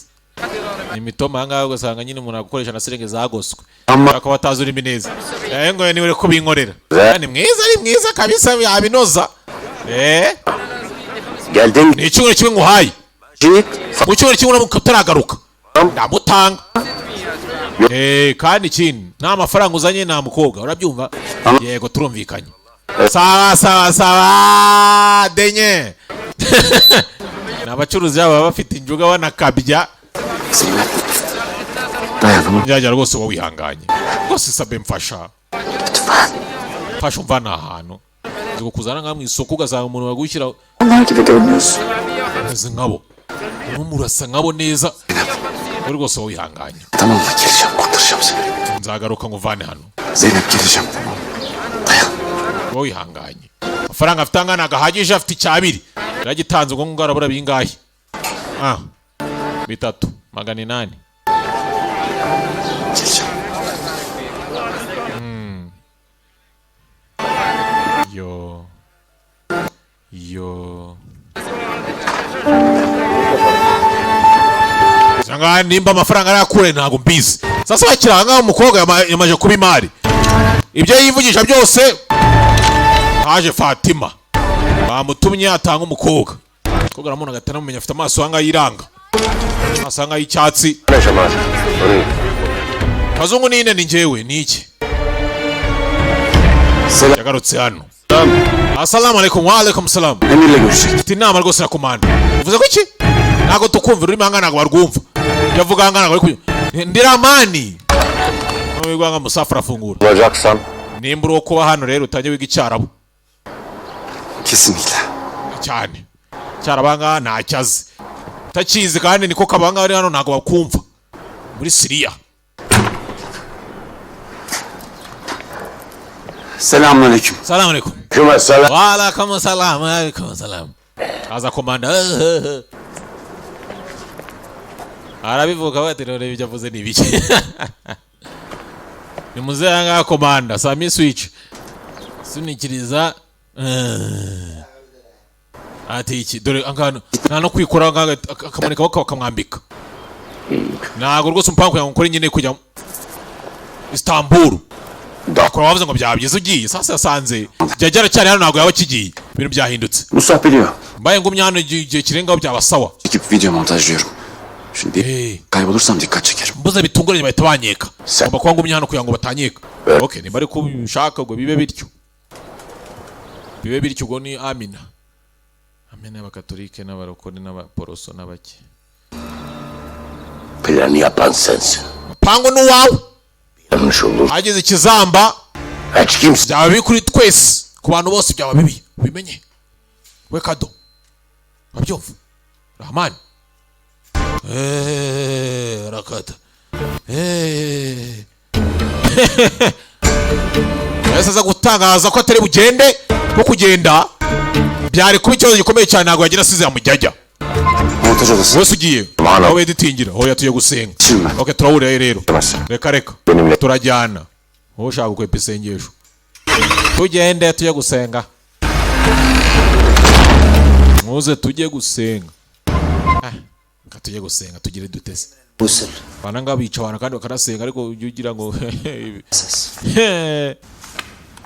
Ni imitoma ahangaha ugasanga nyine umuntu agukoresha na seringi zagoswe, akaba atazi urimi neza. Ngo niwe uri kubinkorera. Ni mwiza, ari mwiza kabisa, yabinoza. Geldin Ni icyumweru kimwe nguhaye. git. Mu cyumweru kimwe uramuka utaragaruka ndamutanga. Kandi ikindi, nta mafaranga uzanye nta mukobwa, urabyumva? Yego, turumvikanye. Sawa sawa sawa. Denye ni abacuruzi baba bafite injuga banakabya. Zeynep. Dayanamam. Njyajya rwose, wowe wihanganye rwose, sabe mfasha. Lütfen. Mfasha umvana ahantu. Uzi kuzana nka mu isoko ugasanga umuntu bagushyira Onlar gibi görünüyorsun. umeze nkabo, urimo murasa nkabo neza. Wowe rwose wowe wihanganye. Tamam mı? Geleceğim, kurtaracağım seni. Nzagaruka nguvane hano. Zeynep, geleceğim, tamam. Dayan. Wowe wihanganye. Amafaranga afite angana agahagije, afite icyabiri yaragitanze, ubwo ngubwo arabura bingahe? Ah, 3,800. Geleceğim. Yo yo, cyangwa nimba amafaranga arayakure ntabwo mbizi. Sasa bakiri aha ngaha, umukobwa yamaze kuba imari, ibyo yivugisha byose. Haje Fatima, bamutumye atanga umukobwa. Umukobwa aramubona agahita anamumenya, afite amaso aha ngaha yiranga, amaso aha ngaha y'icyatsi. أنا جمال أريد Kazungu nine, ni njyewe, ni iki? Yagarutse hano. Assalamu alaikum. Wa alaikum salam. Emir'le görüşecektim. Mfite inama rwose na komanda. Uvuze ko iki? Ntabwo tukumva ururimi aha ngaha, ntabwo barwumva ibyo avuga aha ngaha, ntabwo bari kubyumva. Ndi Ramani n'uwigwanga musafara afungura. Olacaksan Nimba uri uwo kuba hano rero, utange wiga icyarabu. Kesinlikle. Cyane cyarabu aha ngaha ntacyo azi, utakizi kandi niko kabanga ari hano, ntabwo bakumva muri Siriya. Selamünaleyküm. Salamu alaikum. Kime selam. Wa alaikum salam, wa alaikum salam. Aza komanda arabivuga bati rero ibyo avuze ni ibiki? Ni muzehe aha ngaha komanda sami switch sunikiriza. Ati iki dore angano nta no kwikora ngaha, akamanika akaboko bakamwambika. Ntabwo rwose umupangu kugira ngo ukore nyine kujya Istanbul akora wavuze ngo byaba byiza ugiye. Sasa yasanze byajya aracyari hano, ntabwo yaba akigiye, ibintu byahindutse. Mustafa biliyor. Mbaye ngumye hano igihe kirengaho byaba sawa. Çekip video montajlıyorum. Şimdi kaybolursam dikkat çekerim. Mbuze bitunguranye bahita banyeka, ngomba kuba ngumye hano kugira ngo batanyeka. Okay, nimba ariko ubishaka ubwo bibe bityo, bibe bityo. Ubwo ni amina amina y'abakatolike n'abarokore n'abaporoso n'abake. Planı yapan sensin. Pango ni uwawe. Yanlış olur. Hagize ikizamba Hiç kimse byaba bibi kuri twese, ku bantu bose byaba bibi, ubimenye we kado, urabyumva Rahmani? Rakata. Yahise aza gutangaza ko atari bugende, ko kugenda byari kuba ikibazo gikomeye cyane, ntabwo yagira asize yamujyajya. Montaj odası. Wese ugiye aho editingira, hoya tugiye gusenga. Okay, turahurirayo rero. Reka reka, turajyana. Wowe ushaka gukwepa isengesho, tugende tujye gusenga, muze tujye gusenga. Ah, reka tujye gusenga, tugire dutese bana ngaba bica abantu kandi bakanasenga, ariko ujye ugira ngo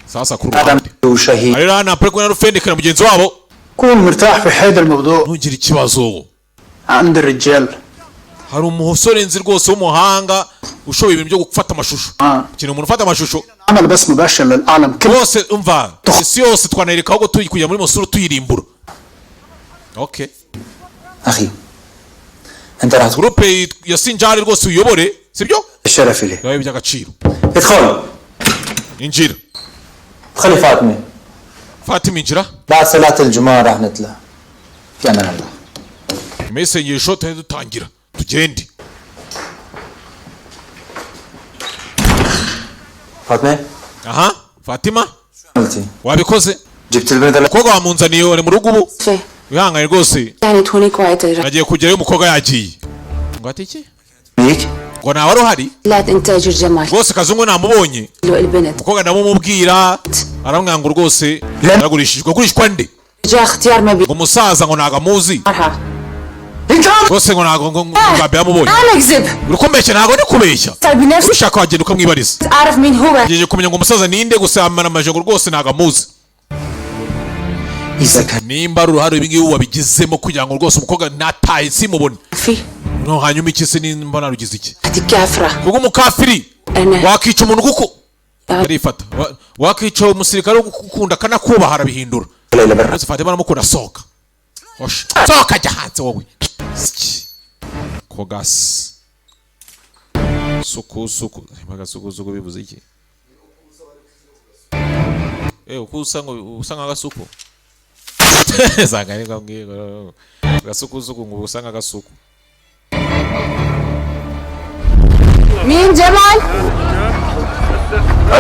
sasa ku ruhande rero hano apure kumwe na Rufendekera mugenzi wabo. كون مرتاح في هذا الموضوع. Ntugire ikibazo. عند الرجال. Hari umusore nzi rwose w'umuhanga ushoboye ibintu byo gufata amashusho, ikintu umuntu ufata amashusho. عمل بس مباشر للعالم كله. Rwose umva, isi yose twanareka ahubwo turi kujya muri Mosuru tuyirimbura. Okay. أخي أنت راح Groupe ya Sinjari rwose uyobore, sibyo? الشرف لي. Bibaye iby'agaciro. ادخل. Injira. خلي فاطمة. Fatima, injira. بعد صلاة الجمعة راح نطلع. في أمان الله. Nyuma y'isengesho tuhite dutangira tugende. فاطمة. Aha Fatima. عملتي؟ Wabikoze? جبت البنت. Umukobwa wamunzaniye, uri mu rugo ubu, wihangane rwose. يعني توني كويت. Nagiye kugerayo umukobwa yagiye. Ngo ati iki? Ngo ntawe wari uhari. لا إنتاج الجمال. Rwose kazungu namubonye. البنت. Umukobwa ndamumubwira, aramwanga ngo rwose yaragurishijwe. Agurishwa nde? جاء اختيار ما Ngo umusaza ngo ntago amuzi. بيعرها. Rwose ngo ntabwo ngo ngo yamubonye. انا اكذب. Uri kumbeshya, ntabwo ndi kubeshya. طيب بنفسي Ubishaka wagenda ukamwibariza. اعرف مين هو. Ngejeje kumenya ngo umusaza ninde gusa, yamara amajengo rwose ntabwo amuzi. إذا كان Nimba ari uruhare ibi ngibi wabigizemo kugira ngo rwose umukobwa nataye simubone في no hanyuma iki se nimba narugize iki? هذه كافره. Kuko umukafiri انا wakica umuntu kuko arifata. Wakica umusirikare ugukunda akanakubaha arabihindura. ليلى برا. Maze Fatima aramukunda, sohoka. Hoshi. Sohoka jya hanze wowe. Siki. Kogasi suku suku agasuku bivuze iki? Uko usa ngo usa nk'agasuku, sanga niko mbwiye ngo agasuku ngo usa nk'agasuku. مين جمال؟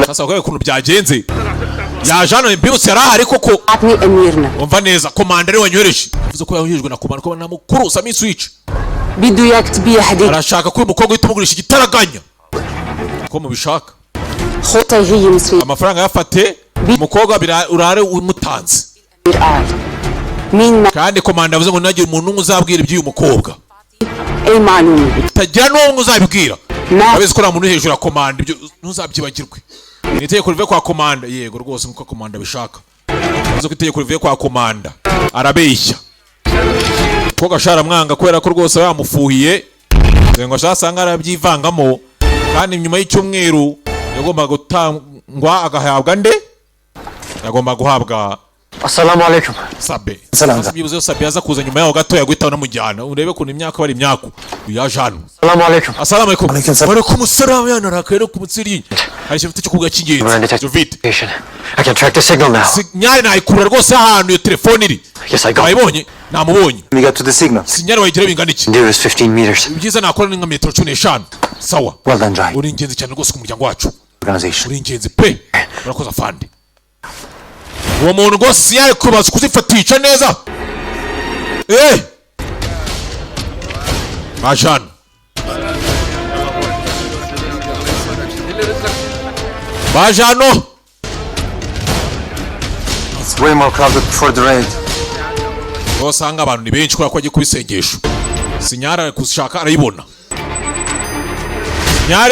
Sasa wakwereka ukuntu byagenze, yaje hano mbibutse yari ahari koko. عطني اميرنا. Umva neza, komanda ariwe wanyohereje, yavuze ko yoherejwe na komanda, komanda mukuru Sami Switch. بده اياك تبيع هديك. Arashaka ko uyu mukobwa uhita umugurisha igitaraganya ko mubishaka. خطي هي مصرية. Amafaranga yafate umukobwa urare umutanze. قال مين ما Kandi komanda yavuze ngo ntagire umuntu n'umwe uzabwira iby'uyu mukobwa. اي معلومة. Utagira n'umwe uzabibwira. ما Abizi ko nta muntu uri hejuru ya komanda, ibyo ntuzabyibagirwe, ni itegeko rivuye kwa komanda. Yego rwose, nkuko komanda abishaka. Yavuze ko itegeko rivuye kwa komanda, arabeshya umukobwa ashara mwanga kubera ko rwose aba yamufuhiye ngo ashaka arabyivangamo. Kandi nyuma y'icyumweru yagombaga gutangwa agahabwa nde? Yagombaga guhabwa السلام عليكم. Sabe. Salam. Byibuze Sabe yaza kuza nyuma yaho gato yaguhita unamujyana, urebe ukuntu imyaka bari imyaku yaje hano. السلام عليكم. Assalamu alaikum. Alaikum salam. Walaikum salam. Yana rakaye no kumutsiri. Hari ikintu mfite cyo kuvuga cy'ingenzi. Jovite. I can track the signal now. Signal nayikura rwose ahantu iyo telefone iri. Yes, I got it. Wayibonye? Namubonye. We got to the signal. Signal wayigira bingana iki? Nearest 15 meters. Ibyiza nakora ni nka metero 15. Sawa. Well done, Jai. Uri ingenzi cyane rwose ku muryango wacu. Organization. Uri ingenzi pe. Urakoze afande. Uwo muntu rwose signal kubaza kuzifatisha neza. Eh! Baje hano. Baje hano. It's way more crowded before the raid. Aho usanga abantu ni benshi kubera ko agiye kuba isengesho. Signal ari kuzishaka arayibona. Signal.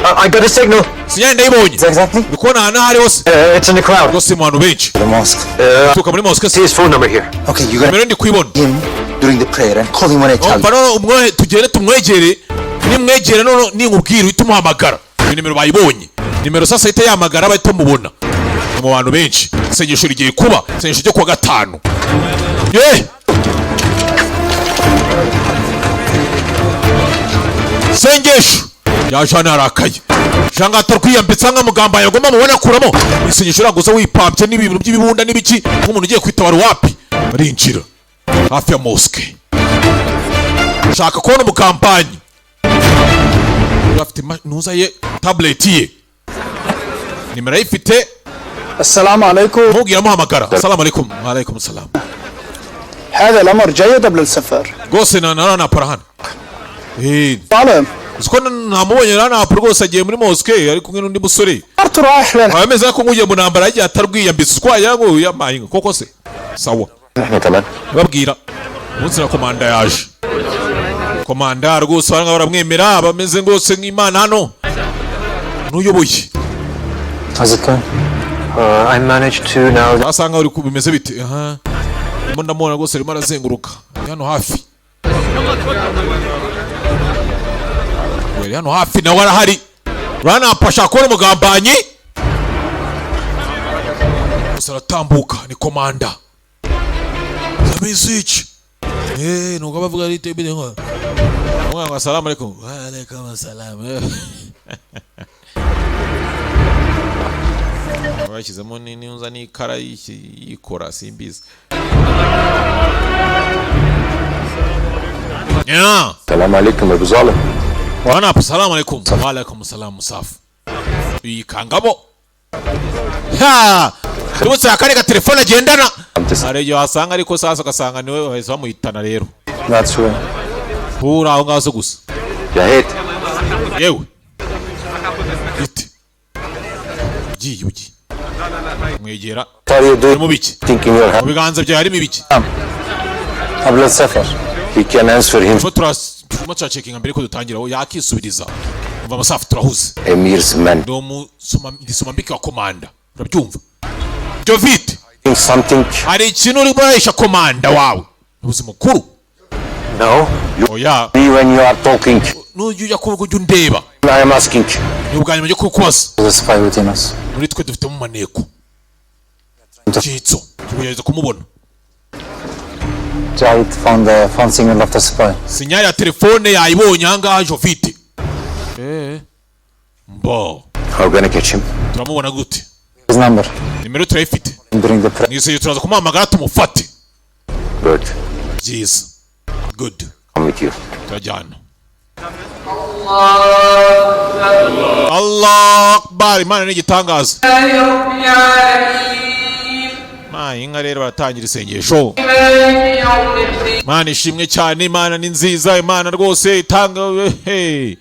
I got a signal. Signal ndayibonye. Exactly. Ndi kubona ahantu aho ari hose. It's in the crowd. Rwose mu bantu benshi. The mosque. Turuka muri mosque. See his phone number here. Okay, you gotta Nimero ndi kuyibona. him during the prayer and call him when I tell Umva you. none umwohe tugende tumwegere, nimwegere none ninkubwira uhite umuhamagara. Iyo nimero bayibonye, nimero sasa ahita yahamagara bahita bamubona. Ni mu bantu benshi, isengesho rigiye kuba, isengesho ryo kuwa gatanu ye sengesho yaje hano yarakaye shanga atarwiyambitse nkamugambaye agomba mubona akuramo isengesho iraguza wipambye n'ibintu by'ibibunda n'ibiki nk'umuntu ugiye kwitabara wapi. Arinjira hafi ya mosque shaka kubona umukampanyi afite ntuza ye tablet ye, nimero ayifite. السلام عليكم. Mubwira amuhamagara. Assalamu alaikum. Wa alaikum salam. هذا الأمر جيد قبل السفر. Rwose na na hano. طالب. Uzi ko namubonye ranapa rwose agiye muri mosque ari kumwe n'undi musore. أرتو رايح لل Aba ameze nko nk'ugiye mu ntambara yagiye atarwiyambitse utwaye ngo yamaye inka koko se sawa. احنا كمان. Babwira umunsi na komanda yaje, komanda rwose baranga baramwemera, bameze rwose nk'imana hano n'uyoboye. How's it going? I managed to now. Basanga uri bimeze bite? Aha ndimo ndamubona rwose arimo arazenguruka. Ari hano hafi. Ari hano hafi nawe arahari. Ranapa ashaka kubona umugambanyi gusa aratambuka ni komanda Sami Switch. Nuko bavuga ari tebide ngo ngo assalamu alaikum. Wa alaikum assalam. Bashyizemo n'intuza n'ikara yikora simbizi. Yeah. السلام عليكم ابو ظالم. Wana assalamu alaikum. Wa alaikum salam musafu. Yikangamo. Ha! Tubutse akari ka telefone agendana. Hari igihe wasanga ariko sasa ugasanga niwe bahise bamuhitana rero. That's where. Uri aho ngaho se gusa. يا هيت. Yewe. Ite. Ugiye ugiye. Mwegera. What are you doing? Mu biki? Thinking you're Mu biganza byawe harimo ibiki? قبل السفر. He can answer him. Turimo turacekinga mbere ko dutangira, yakisubiriza. Umva amasafu, turahuze. Emir's men. Ndi umusomambike wa komanda, urabyumva Jovite? Something. Hari ikintu urimo urahisha komanda wawe, ubuzi mukuru. No. Oya. Me when you are talking. Nujya ujya kuvuga ujya undeba. I am asking. Ni ubwa nyuma njye kukubaza. The spy within us. Muri twe dufitemo umaneko cyitso, tugerageza kumubona. Jahit found the phone signal of the spy. Sinyari ya telefone yayibonye ahangaha Jovite. Mbo. How gonna catch him? Turamubona gute? His number. Nimero turayifite. During the prayer. Mwise turaza kumuhamagara tumufate. Good. Byiza, good. I'm with you. Turajyana. Allah akbar, Imana ni igitangaza. Ma inka rero baratangira isengesho. Imana ishimwe cyane, Imana ni nziza, Imana rwose itanga. Hey.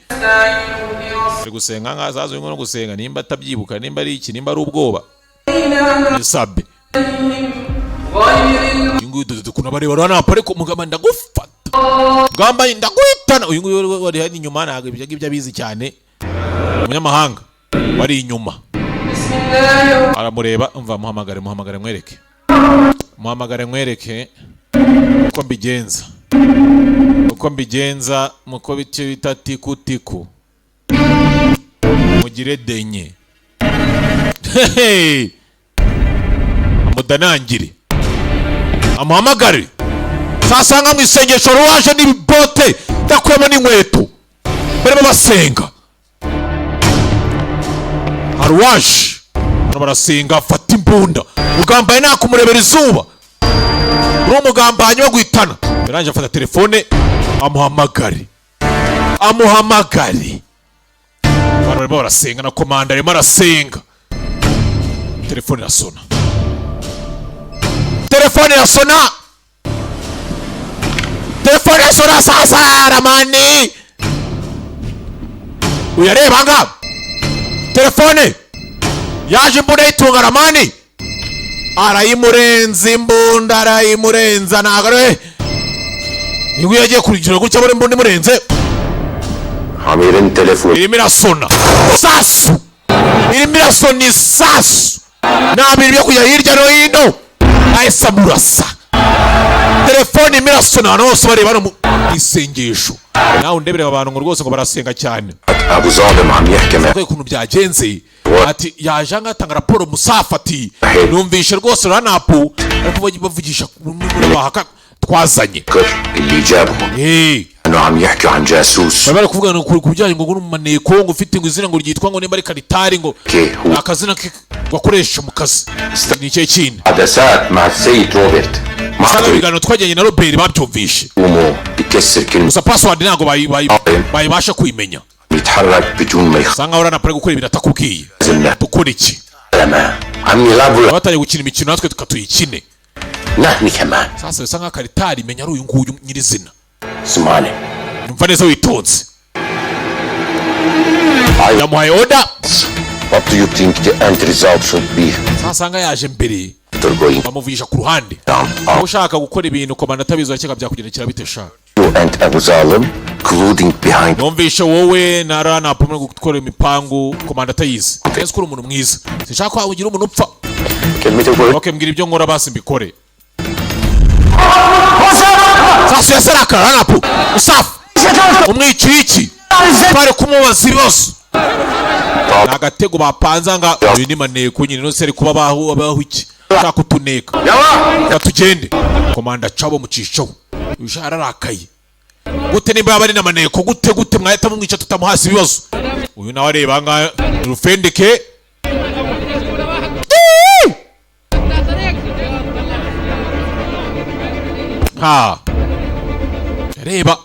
Ari gusenga nkazaza uyu no gusenga, nimba atabyibuka, nimba ari iki, nimba ari ubwoba. Sabe. Uyu nguyu dudu ukuntu abareba urabona ariko umugabo ndagufata. Bwambaye ndaguhitana. Uyu nguyu wari hano inyuma ntabwo ibyo ngibyo abizi cyane. Umunyamahanga wari inyuma. Aramureba, umva muhamagare, muhamagare mwereke. Muhamagare mwereke uko mbigenza. Uko mbigenza muko bityo bita tiku tiku. Mugire denye. Hey! Amudanangire. Amuhamagare. Sasanga mu isengesho ruwaje n'ibibote ndakuyemo n'inkweto. Barimo basenga. Haruwaje. Hano barasenga, afata imbunda. Ugambaye nakumurebera izuba. Uri umugambanyi wo guhitana. Yarangije afata telefone amuhamagare. Amuhamagare. Abantu barimo barasenga na komanda arimo arasenga. Telefone irasona. Telefone irasona. Telefone irasona sasa Ramani. Uyareba nga. Telefone. Yaje imbunda yitunga Ramani. Arayimurenza imbunda, arayimurenza ntabwo ari. Nibwo yagiye kugira gutya abona imbunda imurenze. Amir'in telefonu. Irimo irasona. Sasu. Irimo irasona isasu. Nta bintu byo kujya hirya no hino. Ahise amurasa. Telefone irimo irasona ahantu hose bareba hano mu isengesho. Nawe undebere abantu ngo rwose ngo barasenga cyane. Abu Zalim عم يحكي مع Kubera ukuntu byagenze ati yaje agatanga raporo Musafa ati numvishe rwose ranapu ariko bavugisha bahaka twazanye. اللي جابهم. انه عم يحكوا عن جاسوس. Bari bari kuvuga ngo ku bijyanye ngo n'umuneko ngo ufite ngo izina ngo ryitwa ngo nimba ari Karitari ngo akazina ke bakoresha mu kazi ni ikihe kindi. حدثات مع السيد روبرت. Usanga ibiganiro twajyanye na Robert babyumvishe. قوموا بكسر كلمة. Gusa password ntabwo bayibasha kuyimenya. يتحرك بدون ما يخ. Usanga urana ari gukora ibintu atakubwiye. Dukora iki? لما عم يلعبوا Batangiye gukina imikino natwe tukatuyikine. نحن كمان. Sasa bisa nkaho Karitari menya ari uyu nguyu nyirizina. اسمعني. Numva neza witonze. Yamuhaye order. What do you think the end result should be? Sasa nga yaje mbere After going bamuvugisha ku ruhande. down Aho ushaka gukora ibintu komanda atabizi urakeka byakugendekera bite sha? you and Abu Zalim colluding behind Numvishe wowe na Rana muri gukora imipangu komanda atayizi. Nzi ko uri umuntu mwiza. Sinshaka ko ugira umuntu upfa. Okay, mbwira ibyo nkora basi mbikore. Sasa yasarakara Ranapu. Usafu. Umwiciye iki? Bari kumubaza ibibazo. Ni agatego bapanze nga uyu ni maneko nyine no se ari kuba baho abaho iki? Ushaka kutuneka. Reka tugende. Komanda cabo mucishaho. Uyu ararakaye. Gute nimba yaba ari na maneko gute gute mwahita mumwica tutamuhasi ibibazo. Uyu nawe areba nga rufendeke. Ha. Reba.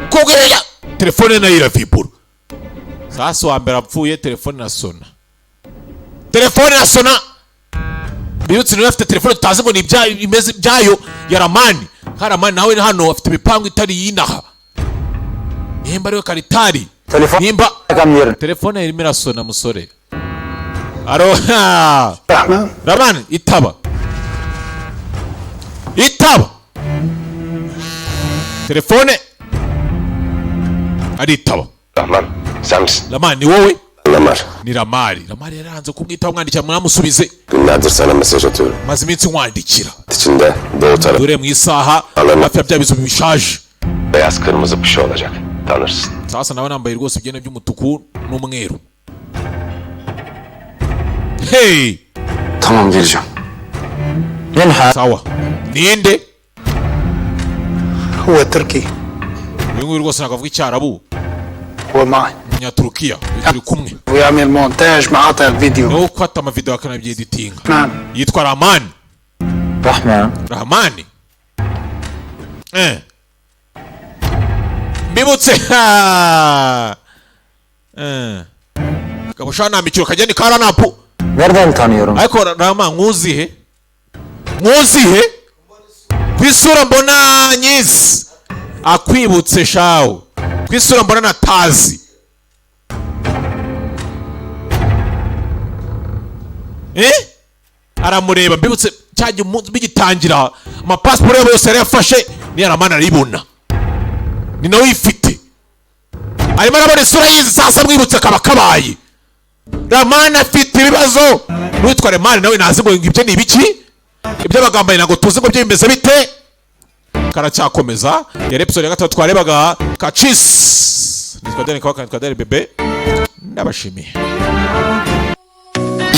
Kugera telefone nayo iravibura. Sasa wa mbere apfuye telefone irasona. Telefone irasona. Bibutse niba afite telefone tutazi ngo ni ibyayo imeze ibyayo ya Ramani. Nka Ramani nawe hano afite imipango itari yinaha. Nimba ariwe Karitari. Nimba telefone irimo irasona musore. Aro Ramani itaba. Itaba telefone, aritaba. Rahman sen misin? Ramani, ni wowe? Lamar. Ni Ramari. Ramari yaranze kumwitaho, mwandikira mwamusubize. Günlerdir sana mesaj atıyorum. Maze iminsi nkwandikira. İçinde doğu tarafı Dore mu isaha hafi ya bya bizu bishaje. beyaz kırmızı bir şey olacak. Tanırsın. Sasa nawe nambaye rwose ibyenda by'umutuku n'umweru. Hey! Tamam, geleceğim. Sawa, ninde? هو تركي. Uyu nguyu rwose ntabwo avuga icyarabu. هو معي. Umunyaturukiya, turi kumwe. ويعمل مونتاج مقاطع الفيديو. Niwe ufata amavideo akanabyeditinga. نعم. Yitwa Ramani. Rahman. Rahmani, eh. Mbibutse ha. Eh. Kabo shana mikiro kageni karanapu. Nereden tanıyorum? Ariko Rama, nkuzihe, nkuzihe ku isura mbona nyizi akwibutse shawo, ku isura mbona natazi, eh? Aramureba. Mbibutse cyagiye umunsi bigitangira, amapasiporo yabo yose yari yafashe niyo Ramani arayibona, ni nawe uyifite. Arimo arabona isura yizi. Sasa mwibutse kaba kabaye. Ramani afite ibibazo n'uwitwa Remani nawe ntazi ngo ibyo ni ibiki, iby'abagambanyi ntabwo tuzi ngo byo bimeze bite. Karacyakomeza. Yari episode ya gatatu twarebaga kacisi. Nitwa Dani Kabaka, nitwa Dani Bebe, ndabashimiye.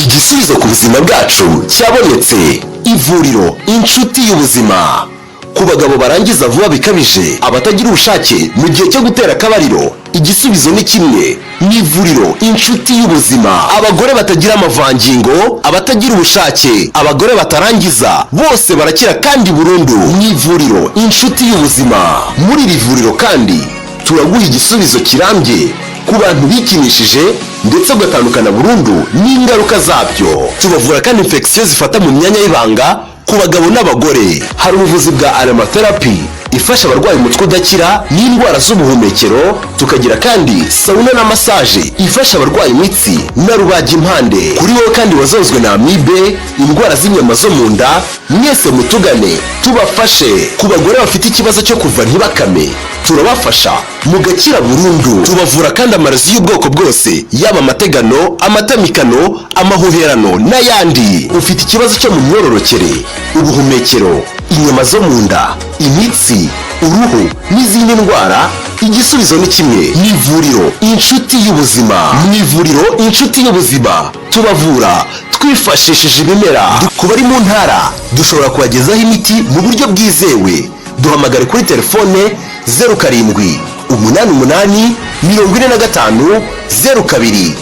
Igisubizo ku buzima bwacu cyabonetse. Ivuriro Inshuti y'Ubuzima. Ku bagabo barangiza vuba bikabije, abatagira ubushake mu gihe cyo gutera akabariro, igisubizo ni kimwe, ni ivuriro Inshuti y'Ubuzima. Abagore batagira amavangingo, abatagira ubushake, abagore batarangiza, bose barakira kandi burundu mu ivuriro Inshuti y'Ubuzima. Muri iri vuriro kandi turaguha igisubizo kirambye ku bantu bikinishije, ndetse ugatandukana burundu n'ingaruka zabyo. Tubavura kandi infection zifata mu myanya y'ibanga ku bagabo n'abagore. Hari ubuvuzi bwa aromatherapy ifasha abarwaye umutwe udakira n'indwara z'ubuhumekero. Tukagira kandi sauna na massage ifasha abarwaye imitsi na rubagimpande. Kuri wowe kandi wazonzwe na amibe, indwara z'inyama zo mu nda, mwese mutugane tubafashe. Ku bagore bafite ikibazo cyo kuva ntibakame, turabafasha mugakira burundu. Tubavura kandi amarozi y'ubwoko bwose, yaba amategano, amatamikano, amahuherano n'ayandi. Ufite ikibazo cyo mu myororokere, ubuhumekero, inyama zo mu nda, imitsi, uruhu n'izindi ndwara, igisubizo ni kimwe, ni ivuriro Inshuti y'Ubuzima. Mu ivuriro Inshuti y'Ubuzima tubavura twifashishije ibimera. Ku bari mu ntara dushobora kubagezaho imiti mu buryo bwizewe. Duhamagare kuri telefone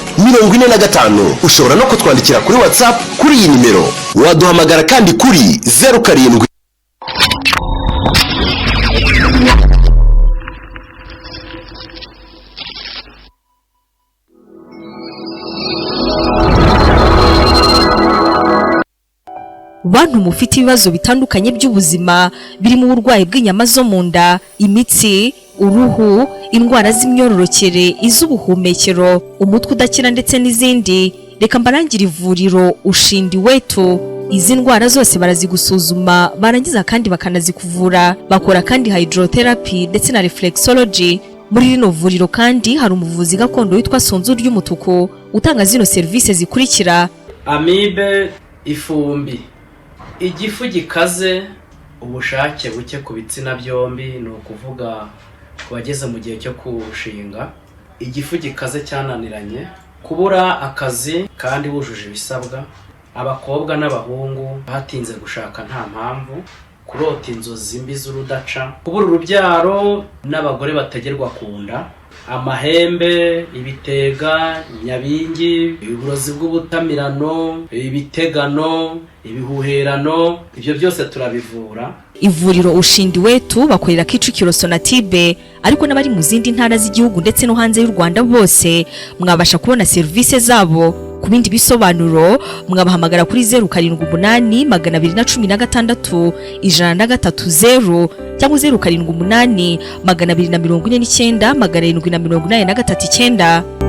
0788450245. Ushobora no kutwandikira kuri WhatsApp kuri iyi nimero. Waduhamagara kandi kuri 07. Bantu mufite ibibazo bitandukanye by'ubuzima, birimo uburwayi bw'inyama zo mu nda, imitsi, uruhu, indwara z'imyororokere, iz'ubuhumekero, umutwe udakira ndetse n'izindi, reka mbarangire ivuriro Ushindi Wetu. Izi ndwara zose barazigusuzuma, barangiza kandi bakanazikuvura. Bakora kandi hydrotherapy ndetse na reflexology. Muri rino vuriro kandi hari umuvuzi gakondo witwa Sunzu ry'Umutuku utanga zino serivisi zikurikira: Amibe, ifumbi, igifu gikaze, ubushake buke ku bitsina byombi, ni ukuvuga ku bageze mu gihe cyo kurushinga, igifu gikaze cyananiranye, kubura akazi kandi wujuje ibisabwa, abakobwa n'abahungu batinze gushaka nta mpamvu, kurota inzozi mbi z'urudaca, kubura urubyaro n'abagore bategerwa ku nda, amahembe, ibitega, nyabingi, uburozi bw'ubutamirano, ibitegano, ibihuherano, ibyo byose turabivura. Ivuriro Ushindi Wetu bakorera Kicukiro Sonatibe, ariko n'abari mu zindi ntara z'igihugu ndetse no hanze y'u Rwanda bose mwabasha kubona serivisi zabo. Ku bindi bisobanuro mwabahamagara kuri 0782161030 cyangwa 0782497839.